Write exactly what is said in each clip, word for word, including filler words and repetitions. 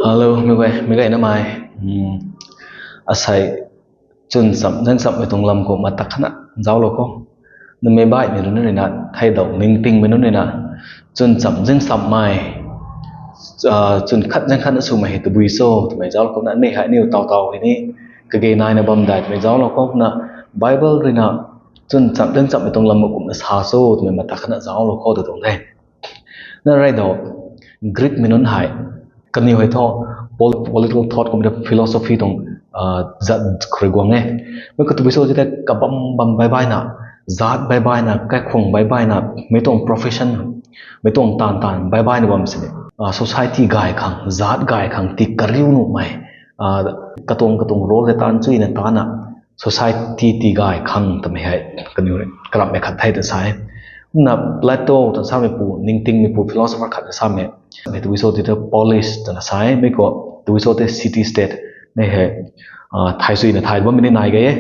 Hello, mei guay, mei guay namei. Asei chwn chamh zaeng chamhmei tuang lam khou matak khatna zauclou khou. Namei baihmei rui na rui na theidau ningtingmei nunc rui na chwn chamh zaeng chamhmei, chwn khat zaeng khatna swmei hei tabui cho twmei zauclou khou na, mei hei aniu taw taw hei ni kage naina bam dai twmei zauclou khou na, Bible rui na chwn chamh zaeng chamhmei tuang lam kumna sa cho twmei matak khatna zauclou khou tw tuang the. Na rui dau, Greekmei nunc hei, kaniw hei thu political thought kumna philosophy tuang zat khou rui guang e. Mei khou tabui cho ti tei kabam bam baih baihna, zaat baih baihna, kaikhwang baih baihna, mei tuang profession, mei tuang taanv taanv baih baihna bam sini, society gay khang, zaat gay khang ti kariu nuhmei, katuang katuang role hei taanv chuyna tana society tii gay khang twmei hei kaniw rui karamhmei khat the ta sa e. Kumna Plato ta sameipu, ningtingmeipu philosopher khat ta samei, mei tabui cho ti thu polis twna sa e. Mei khou tabui cho tei city state, mei hei thay chuyna thay bammei ni nai gay e,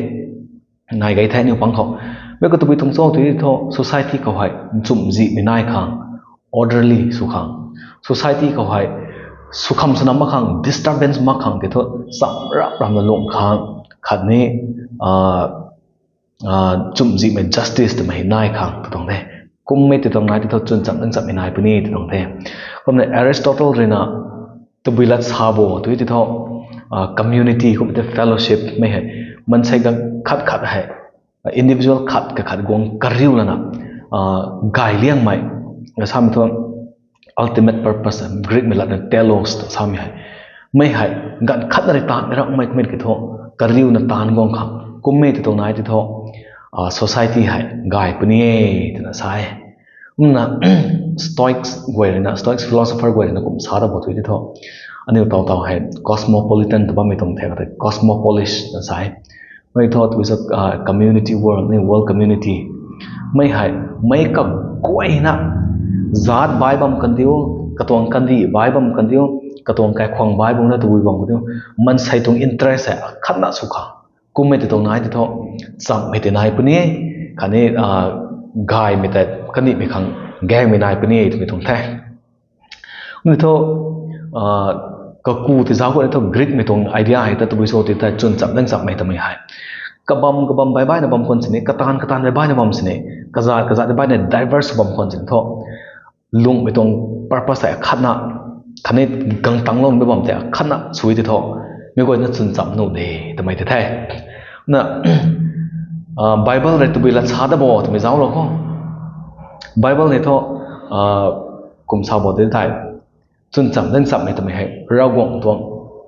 nai gay the aniu pang khou. Mei khou tabui tuang cho ti thu society khou hei nchumhzihmei nai khang, orderly sw khang, society khou hei sukham swna mak khang, disturbance mak khang ti thu cham rap ramna lung khang, khatni chumhzihmei justice twmei nai khang tw tuang the. Kummei tw tuang nai ti thu chwn chamh zaeng chamhmei nai puni tw tuang the. Kumna Aristotle rui na tabui lat sa bo tw ti thu community kummei tei fellowship mei hei, maansei ganv khat khat hei, individual khat kakhat guang kariu lana gay liangmei, samei thu ultimate purpose, Greekmei latna telos ta samei hei, mei hei ganv khatna rui taanv rangmei kummei ki thu kariuna taanv guang khang, kummei tw tuang nai ti thu society hei gay puni e twna sa e. Kumna Stoics guay rui na, Stoics philosopher guay rui na kum sa ta bo tw ti thu, aniu taw taw hei cosmopolitan tw bammei tuang the, kata cosmopolis na sa e. Mei thu tabui cho community world ni, world community, mei hei, mei kaguayna, zaat baih bam kandiu, katuang kandih baih bam kandiu, katuang kaikhwang baih bam na tabui bam kandiu, maansei tuang interest hei akhatna sw khang, kummei tw tuang nai ti thu chamhmei tei nai puni, khatni gaymei tei kandihmei khang gaengmei nai puni twmei tuang the. Kumna thu kaku tei zauc khou ni thu Greekmei tuang idea hei ta tabui cho ti tei chwn chamh zaeng chamhmei twmei hei, kabam kabam baih baihna bam khwan sini, kataanv kataanv baih baihna bam sini, kazaat kazaat baih baihna diverse bam khwan sini thu, lungmei tuang purpose hei akhatna, khatni gangtangloumei bam tei akhatna sw ti thu, mei guayna chwn chamh nuh de twmei tei the. Na Bible rui tabui lat sa ta bo twmei zauclou khou, Bible ni thu kum sa bo ti thei, chwn chamh zaeng chamhmei twmei hei Ravguangc tuang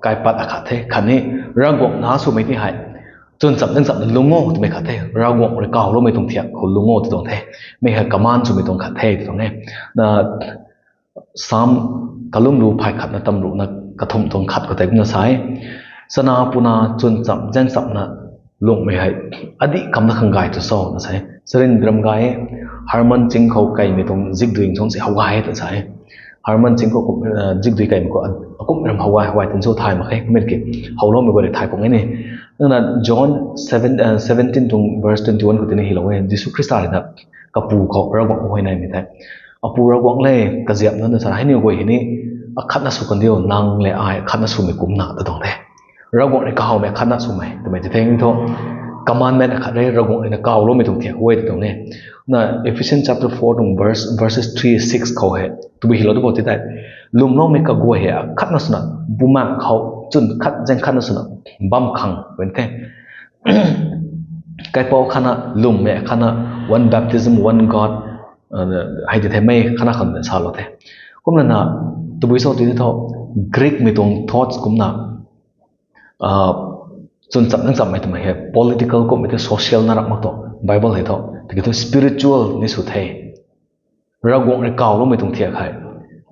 kaipat akhat the, khatni Ravguangc na swmei ti hei chwn chamh zaeng chamhna lung o twmei khat the, Ravguangc rui kawloumei tuang thiak khou lung o tw tuang the, mei hei command swmei tuang khat the tw tuang e. Na Psalm kalum lu phay khatna tamruhna kathumh tuang khat khou tei kumna sa e, chana puna chwn chamh zaeng chamhna lungmei hei adih kamna khang gay tw cho na sa e. Charyn ram gay e, Hermon ching khou kaimei tuang zikdui chungc si how gay e tw sa e. Hermon ching khou zikdui kaimei khou akumhmei ram how gay how gay tin cho thay mak khe, kummei ki howloumei guay rui thay pung e ni. Nana John seventeen tuang verse twenty one khou tini hylou e, Jisu Khrista rui na kapu khou Ravguangc huayneymei tei, Apu Ravguangc le, kaziap nunc na sa hei niw guay hei ni akhatna sw kandiu, nang le ai akhatna swmei kumna ta tuang the. Ravguangc rui kahawmei akhatna swmei twmei ti the ni thu, commandment akhat rui Ravguangc rui na kawloumei tuang thiak huay ta tuang e. Na Ephesians chapter four tuang verse, verses three six khou hei tabui hylou ta bo ti tei, lwmloumei kaguay hei akhatna swna, bumaengh khou chwn khat zaeng khatna swna bam khang wen the. Kaipouc khatna, lwmmei khatna, one baptism, one God, hei ti themei khatna khang salou the. Kumlana tabui cho ti thu, Greekmei tuang thoughts kumna chwn chamh zaeng chamhmei twmei hei political kummei tei social na rak mak tuang, Bible hei thu tiki thu spiritual ni sw the. Ravguangc rui kawloumei tuang thiak hei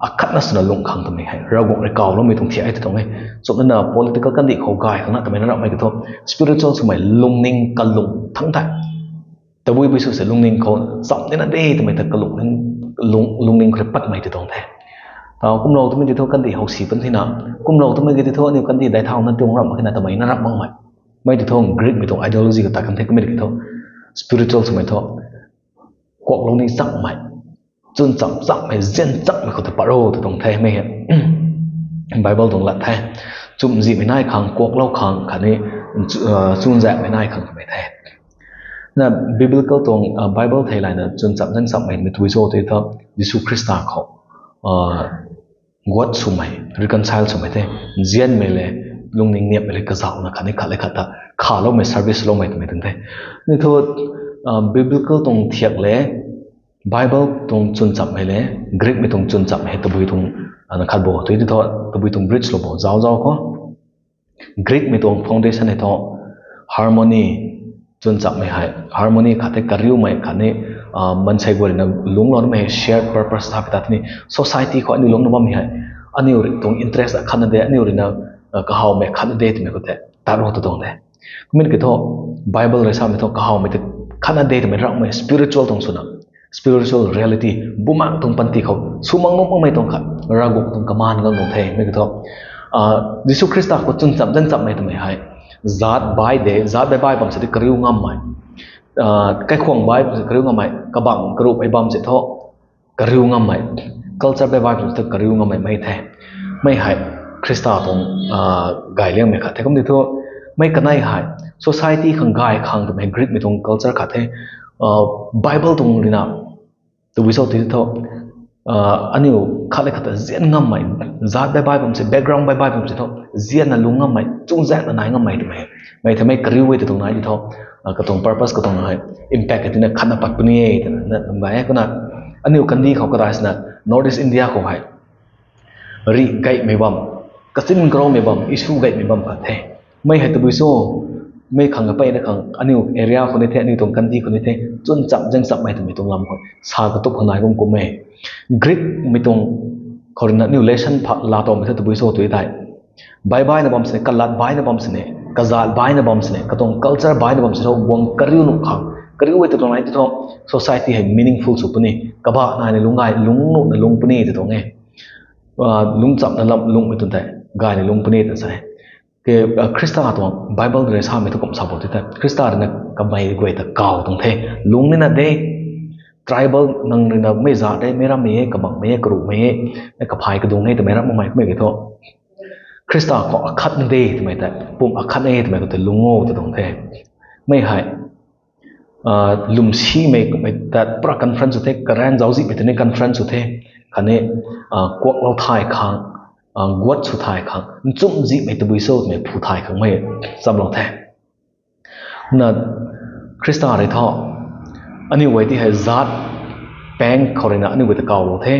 akhatna swna lung khang twmei hei Ravguangc rui kawloumei tuang thiak hei ta tuang e. Chumlana political kandih khou gay khang na twmei na ramhmei ki thu, spiritual swmei lungning kalung thangc thei, tabui bui sw se lungning khou chamh nina de twmei ta kalung, lungning khou rui patmei ti tuang the. Tau kumlou twmei ti thu kandih how si pan thina, kumlou twmei ki ti thu aniu kandih dai thau na tuang ramh mak khe na twmei na ramh makmei, mei ti thu Greekmei tuang ideology khou ta kan the. Kummei ki thu spiritual swmei thu kuaklou ni chamhmei, chwn chamh chamhmei, zian chamhmei khou ta pat ro ta tuang themei hei. Bible tuang lat the. Chumzihmei nai khang, kuaklou khang khatni chunzaenghmei nai khang twmei the. Na biblical tuang Bible theilayna chwn cham zaeng chammei twmei tui cho tei thu, Jisu Khrista khou guat swmei, reconcile swmei the. Nzianmei le, lungning niammei le kazauhna khatni khat le khat ta khaloumei, service loumei twmei tuang the. Ni thu biblical tuang thiak le, Bible tuang chwn chammei le, Greekmei tuang chwn chammei hei tabui tuang khat bo tui ti thu, tabui tuang bridge lou bo zauc zauc khou. Greekmei tuang foundation hei thu harmony, chwn chammei hei harmony khat the, kariumei khatni maansei guay ruina lungcloumei shared purpose sa pi ta tini, society khou aniu lungcna bammei hei aniu tuang interest akhatna de, aniu ruina kahawmei khatna de twmei khou tei tat ro tu tuang de. Kumna ki thu Bible rui samei thu kahawmei tei khatna de twmei ramhmei spiritual tuang swna, spiritual reality, bumaengc tuang panty khou sw mak nuh makmei tuang khat, Ravguangc tuang command ngang tuang the. Mi ki thu Jisu Khrista khou chwn cham zaeng chammei twmei hei zaat bai de, zaat bai bai bam se tei kariu ngammei, kaikhwang bai bam se kariu ngammei, kabangc karuh bai bam se thu kariu ngammei, culture bai bai bam se thu kariu ngammei mei the. Mei hei Khrista tuang gay liangmei khat the. Kumna thu mei kanei hei society khang gay khang twmei Greekmei tuang culture khat the. Bible tuang ruina tabui cho tei thu aniu khat le khat ta nzian ngammei, zaat bai bai bam se, background bai bai bam se thu nzianna lung ngammei, chunzaenghna nai ngammei twmei, mei the. Mei kariu e tw tuang nai ti thu katuang purpose, katuang hei impact hei tina khatna pat puni e twna lam gay e. Kumna aniu kandih khou kadai sina North East India khou hei rih gaymei bam, kachin karoumei bam, issue gaymei bam khat the. Mei hei tabui cho, mei khang kapeina khang aniu area khou ni the, aniu tuang kandih khou ni the, chwn cham zaeng chammei twmei tuang lam khou sa katup khang nai kum kum e. Greekmei tuang khou ruina aniu lesson pha laa towmei the tabui cho tui tei, bai baina bam sini, kalat baina bam sini, kazaat baina bam sini, katuang culture baina bam sini, guang kariu nuh khang, kariu e tw tuang nai ti thu society hei meaningful sw puni, kabah naina lung gay, lung nuhna lung puni tw tuang e. Lungchamna lam lungmei tuang tei gayna lung puni tw sa e. Khrista tuang Bible rui samei thu kum sa bo tei the, Khrista ruina kamei guay ta kaw tuang the, lung nina de. Tribal nang ruina mei zaat de, mei rammei e, kabangmei e, karuhmei e, kaphay kadung e twmei ram makmei kummei ki thu Khrista khou akhatna de twmei tei, pum akhat e twmei khou tei lung o tw tuang the. Mei hei lwmsimei kummei tat pura conference sw the, karaeng zauczihmei tei ni conference sw the, khatni kuaklou thay khang, guat sw thay khang, nchumhzihmei tabui cho twmei phu thay khang mei chamlou the. Na Khrista rui thu aniu guay ti hei zaat paeng khou ruina aniu guay ta kawlou the.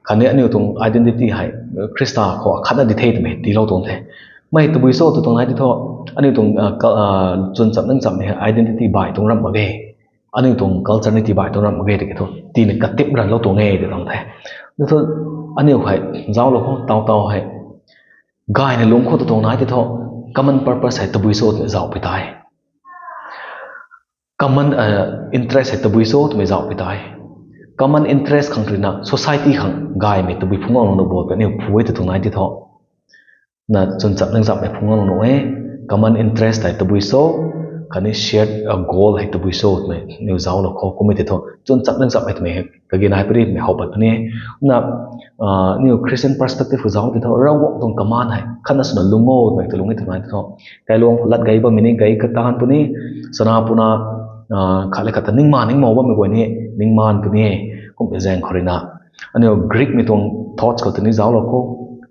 Khatni aniu tuang identity hei Khrista khou akhatna di the twmei tiilou tuang the. Mei tabui cho tw tuang nai ti thu aniu tuang chwn cham zaeng chammei hei identity bai tuang ramh mak ge. Aniu tuang culture ni tii bai tuang ramh mak ge tiki thu tina katip ranlou tuang e tw tuang the. Ni thu aniu hei zauclou khou taw taw hei gayna lungc khou tw tuang nai ti thu common purpose hei tabui cho twmei zauc pi tei, common interest hei tabui cho twmei zauc pi tei, common interest khang ruina society khang gaymei tabui phungc guang lou nuh bo tw aniu phu e tw tuang nai ti thu na chwn cham zaeng chammei phungc guang lou nuh e. Common interest hei tabui cho, khatni shared goal hei tabui cho twmei aniu zauclou khou kummei ti thu chwn cham zaeng chammei twmei kage nai puni twmei how pat puni. Na aniu Christian perspective khou zauc ti thu Ravguangc tuang command hei khatna swna lung o twmei ta lung e tw nai ti thu, kailuang khou lat gei bammei ni gei katan puni, chana puna khat le khat ta ningmaan ningmou bammei guay ni ningmaan puni. Kummei zaeng khou ruina aniu Greekmei tuang thoughts khou tini zauclou khou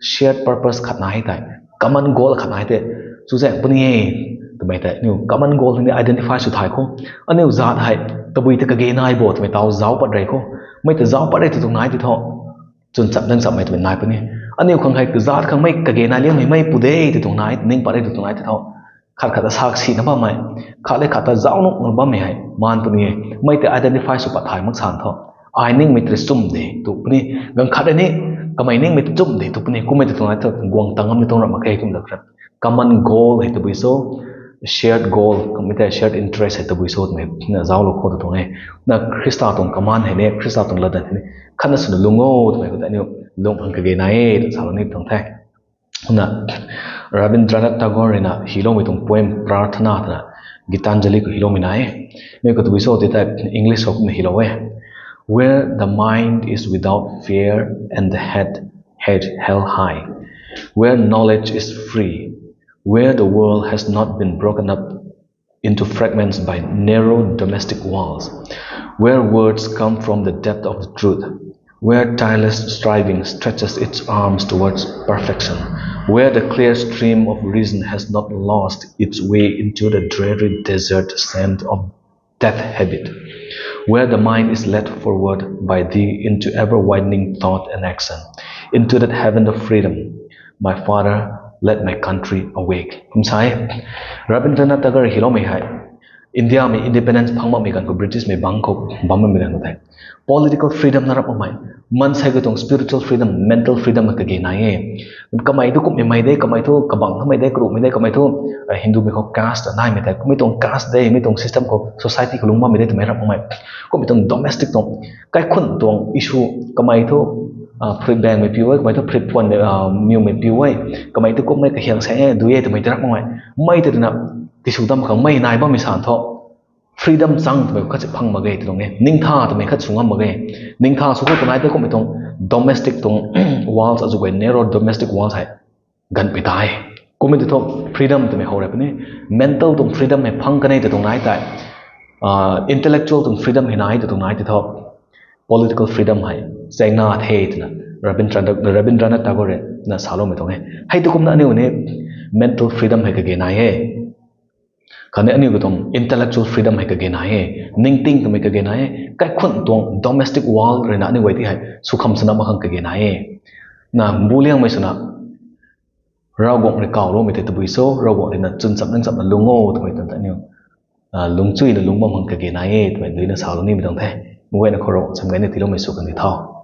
shared purpose khat nai tei, common goal khat nai tei, chuzaeng puni e twmei tei aniu common goal ni identify sw thay khou, aniu zaat hei tabui tei kage nai bo twmei taw zauc pat rei khou, mei ta zauc pat rei tw tuang nai ti thu chwn cham zaeng chammei twmei nai puni. Aniu khang hei zaat khang mei kage nai liangmei mei pu de tw tuang nai, ning pat rei tw tuang nai ti thu khat khat ta saksina bammei, khat le khat ta zauc nuh bammei hei maan puni e. Mei tei identify sw pat thay mak san thu, ai ningmei tei chum de tu puni, ganv khat ni kamei ningmei tei chum de tu puni, kummei tw tuang nai thu guang tang ngam ni tuang ramh mak khe. Kum da kha common goal hei tabui cho, shared goal kummei tei shared interest hei tabui cho twmei na zauclou khou tw tuang e. Na Khrista tuang command hei ni, Khrista tuang latdanv hei ni khatna swna lung o twmei khou tei aniu lung khang kage nai e tw salou ni tuang the. Na Rabindranath Tagore ruina hyloumei tuang poem Prarthana twna Gitanjali khou hyloumei nai e. Mi khou tabui cho ti tei English khou kumna hylou e: Where the mind is without fear and the head, head held high, where knowledge is free, where the world has not been broken up into fragments by narrow domestic walls, where words come from the depth of the truth, where tireless striving stretches its arms towards perfection, where the clear stream of reason has not lost its way into the dreary desert sand of death habit, where the mind is led forward by thee into ever widening thought and action, into that heaven of freedom, my father, let my country awake. Kum sa e, Rabindranath Tagore hiloumei hei Indiamei independence phang bammei ganv khou, Britishmei bangc khou bam bammei ganv khou tei political freedom na rap makmei, maansei khou tuang spiritual freedom, mental freedom kage nai e. Kamei thu kumhmei mei de, kamei thu kabang kamei de, karuhmei de, kamei thu Hindumei khou caste naimei tei kummei tuang caste de, mi tuang system khou, society khou lungc bammei de twmei rap makmei, kummei tuang domestic tuang, kaikhunc tuang issue, kamei thu phurit baengmei piu e, kamei thu phurit phuanmei, miwmei piu e, kamei thu kummei kahiang sa e, dui e twmei tei rap makmei, mei tei twna tisw dam khang mei nai bammei san thu freedom chang twmei khat si phang mak ge ti tuang e, ningtha twmei khat sw ngam mak ge. Ningtha sw khou kanai tei kummei tuang domestic tuang walls azuh guay, narrow domestic walls hei ganpui ta e. Kummei ti thu freedom twmei how rei puni, mental tuang freedom hei phang kanei ti tuang nai tei, intellectual tuang freedom hei nai ti tuang nai ti thu political freedom hei chaengna the twna Rabindranath Tagore na saloumei tuang e. Hei tu kumna aniu ni mental freedom hei kage nai e. Khatni aniu katuang intellectual freedom hei kage nai e, ningting twmei kage nai e, kaikhunc tuang domestic world ruina aniu guay ti hei sw kham swna mak khang kage nai e. Na mbu liangmei swna Ravguangc rui kawloumei tei tabui cho, Ravguangc ruina chwn cham ning chamna lung o twmei tuang ta aniu lungcchuina lung bam khang kage nai e twmei duina salou nimei tuang the. Meic guayna khou Ravguangc cham gayna tiiloumei sw kan ni tho.